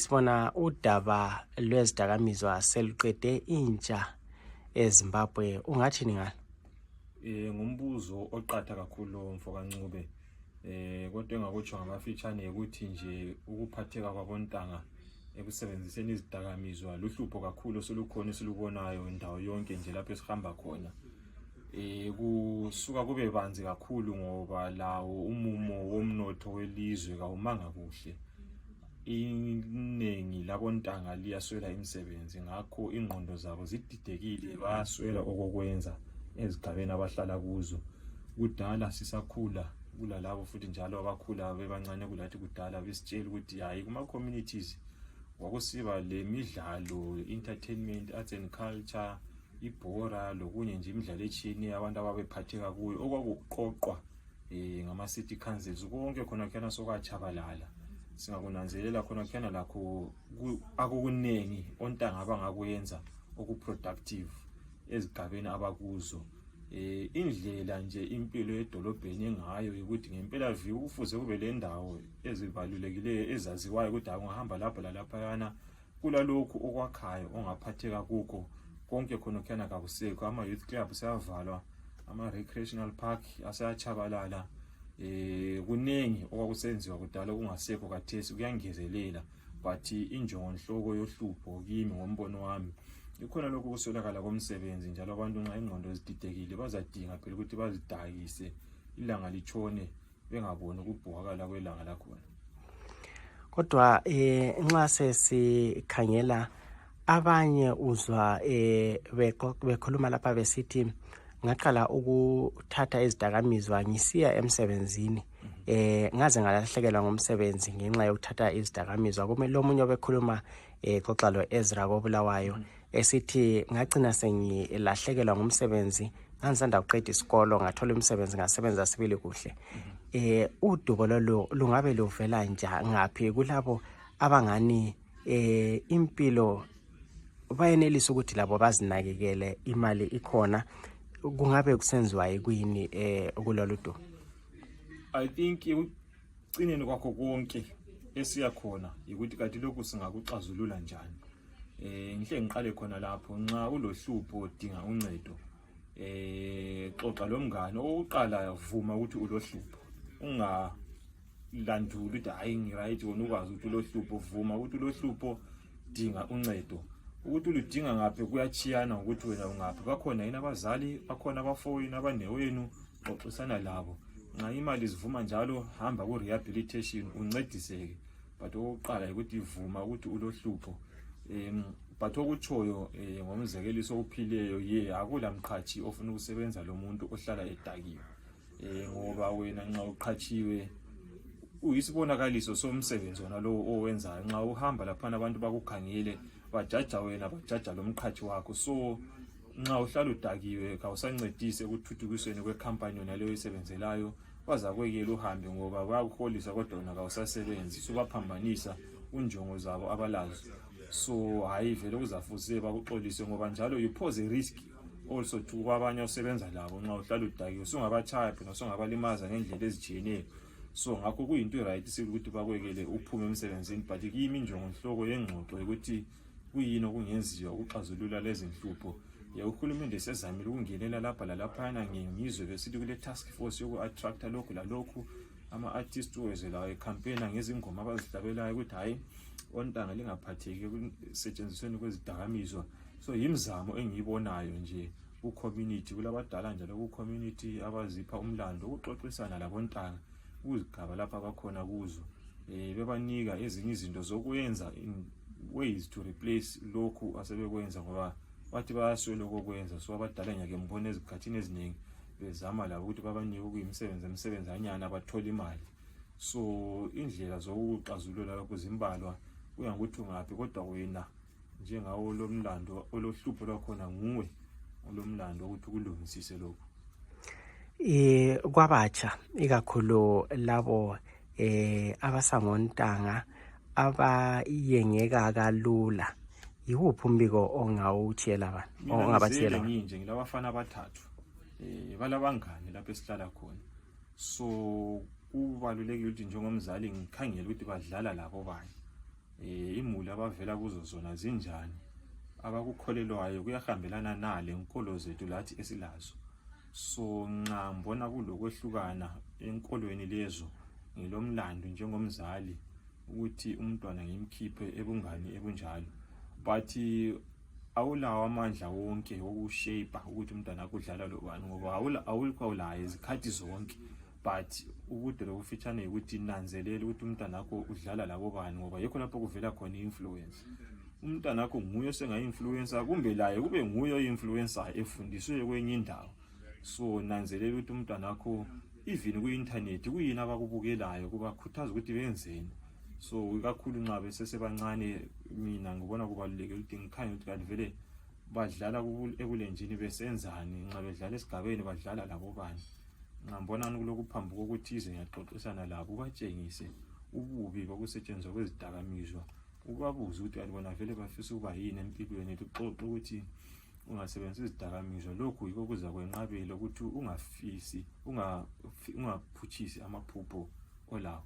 Sibona udaba lwezidakamizwa seluqede intsha eZimbabwe. Ungathini ngalo? Ngumbuzo oqatha kakhulu mfokancube. Kodwa engakutsho ngamafitshane ukuthi nje ukuphatheka kwabontanga ekusebenziseni izidakamizwa luhlupho kakhulu solukhona esilubonayo indawo yonke nje lapho esihamba khona. Kusuka kube banzi kakhulu ngoba lawo umumo womnotho welizwe kawumanga kuhle. Inengi labontanga liyaswela imisebenzi, ngakho ingqondo zabo zididekile, bayaswela okokwenza ezigabeni abahlala kuzo. Kudala sisakhula kulalabo futhi njalo abakhula bebancane kulathi kudala besitshela ukuthi hayi kuma communities kwakusiba lemidlalo, entertainment, arts and culture, ibhora lokunye nje imidlalo etshiyeneyo abantu ababephatheka kuyo okwakuqoqwa ngama city councils. Konke khona kuyana sokwatshabalala. Singakunanzelela khona kuyana lakho akukunengi ontanga abangakwenza okuproductive ezigabeni abakuzo. Indlela nje impilo edolobheni engayo ukuthi ngempela viki kufuze kube le ndawo ezibalulekileyo ezaziwayo ukuthi ungahamba lapha lalapha yana kulalokhu okwakhayo ongaphatheka kuko. Konke khona kuyana kakusekho. Ama youth club seyavalwa, ama recreational park asayachabalala. Kunengi okwakusenziwa kudala kungasekho kathesi kuyangezelela, but injongo nhloko yohlupho kimi ngombono wami ikhona lokho kuswelakala komsebenzi. Njalo abantu nxa ingqondo zididekile bazadinga phela ukuthi bazidayise ilanga litshone bengaboni ukubhokala kwelanga lakhona. Kodwa nxa sesikhangela abanye uzwa bekhuluma lapha besithi ngaqala ukuthatha izidakamizwa ngisiya emsebenzini, ngaze ngalahlekelwa ngumsebenzi ngenxa yokuthatha izidakamizwa. Kumele omunye obekhuluma xoxa lo Ezra koBulawayo esithi ngagcina sengilahlekelwa ngumsebenzi, ngangisanda kuqeda isikolo ngathola umsebenzi ngasebenza sibili kuhle. Udubo lolu lungabe luvela ngaphi kulabo abangani impilo bayenelisa ukuthi labo bazinakekele, imali ikhona, kungabe kusenziwa yikuyini kulolu dubo? I think ucineni kwakho konke esiyakhona ukuthi kanti lokhu singakuxazulula njani. Ngihle ngiqale khona lapho. Nxa ulohlupho udinga uncedo, xoxa lomngane. Oqala vuma ukuthi ulohlupho, ungalanduli ukuthi hayi ngiright wona ukwazi ukuthi ulohlupho. Vuma ukuthi ulohlupho, dinga uncedo. Ukuthi uludinga ngaphi kuyachiyana ukuthi wena ungaphi. Bakhona yini abazali, bakhona abafowenu, abanewenu, xoxisana labo. Nxa imali zivuma njalo hamba ku rehabilitation uncediseke. But oqala ukuthi vuma ukuthi ulohlupho. But okutshoyo ngomzekeliso ophileyo akula mqhathi ofuna ukusebenza lo muntu ohlala edakiwe. Ngoba wena nxa uqhatshiwe uyisibonakaliso somsebenzi wona lo owenzayo. Nxa uhamba lapha abantu bakukhangele bajaja wena, bajaja lo mqhathi wakho. So nxa uhlala udakiwe kawusancedise ukuthuthukisweni kwecompany yona leyo oyisebenzelayo. Bazakwekela uhambe ngoba bayakuholisa kodwa wena kawusasebenzi. Subaphambanisa unjongo zabo abalazo. So hayi vele kuzafuze bakuxolise ngoba njalo you pose a risk also to kwabanye osebenza labo. Nxa uhlala udakiwe sungabachaya phela, sungabalimaza ngendlela ezijiyeneyo. So ngakho kuyinto right ukuthi bakwekele uphume emsebenzini. But kimi injongo nhloko yengxoxo ukuthi kuyini okungenziwa ukuxazulula lezi nhlupho. Uhulumende sezamile ukungenela lapha lalaphana ngizwe besithi kule task force yoku-attracta lokhu lalokhu. Ama-artist wezelayo campaign ngezingoma abazihlabelayo ukuthi hayi ontanga lingaphatheki ekusetshenzisweni kwezidakamizwa. So yimizamo engiyibonayo nje ku-community, kulabadala njalo ku-community abazipha umlando ukuxoxisana labontanga kuzigaba lapha abakhona kuzo. Bebanika ezinye izinto zokwenza in ways to replace lokhu asebekwenza ngoba bathi bayaswela okokwenza. So abadala ngeke mbone ezikhathini eziningi bezama labo ukuthi babanike ukuyimisebenzi anyana bathola imali. So indlela zokuxazulula lokhu zimbalwa, kuya ngokuthi ungaphi. Kodwa wena njengawo lo mlando olohlupho lwakhona nguwe olomlando ukuthi kulungisise lokhu. Kwabatsha ikakhulu labo abasangontanga abayengeka kalula, yiwuphi umbiko ongawutshela abantu ongabatshela? Nje ngilabafana abathathu balabangani lapho esihlala khona. So kubalulekile ukuthi njengomzali ngikhangele ukuthi badlala labo bani. imuli abavela kuzo zona zinjani, abakukholelwayo kuyahambelana nale nkolo zethu lathi esilazo. So nxa mbona kulokwehlukana enkolweni lezo, ngilomlando njengomzali ukuthi umntwana ngimkhiphe ebungani ebunjalo, but awulawo amandla wonke wokushape ukuthi umntwana akudlala lobani, ngoba awulikho laye izikhathi zonke. But ubude lokufitshane ukuthi nanzelela ukuthi umntwana wakho udlala labo bani, ngoba yikho lapho kuvela khona i-influence. Umntwana wakho nguye senga-influencer, kumbe laye kube nguye o-influencer efundiswe kwenye indawo. So nanzelela ukuthi umntwana wakho even ku-internet kuyini abakubukelayo, kubakhuthaza ukuthi benzeni. So ikakhulu nxa besesebancane, mina ngibona kubalulekile ukuthi ngikhanye ukuthi kanti vele badlala ebulenjini besenzani, nxa bedlala esigabeni badlala labo bani. Nxa mbonani kulokuphambuka ukuthize ngiyaxoxisana labo, ubatshengise ububi bokusetshenziswa kwezidakamizwa, ubabuze ukuthi kanti bona vele bafisa ukuba yini empilweni, uxoxe ukuthi ungasebenzisa izidakamizwa, lokhu yikho kuza kwenqabela ukuthi ungaphutshisi amaphupho olawo.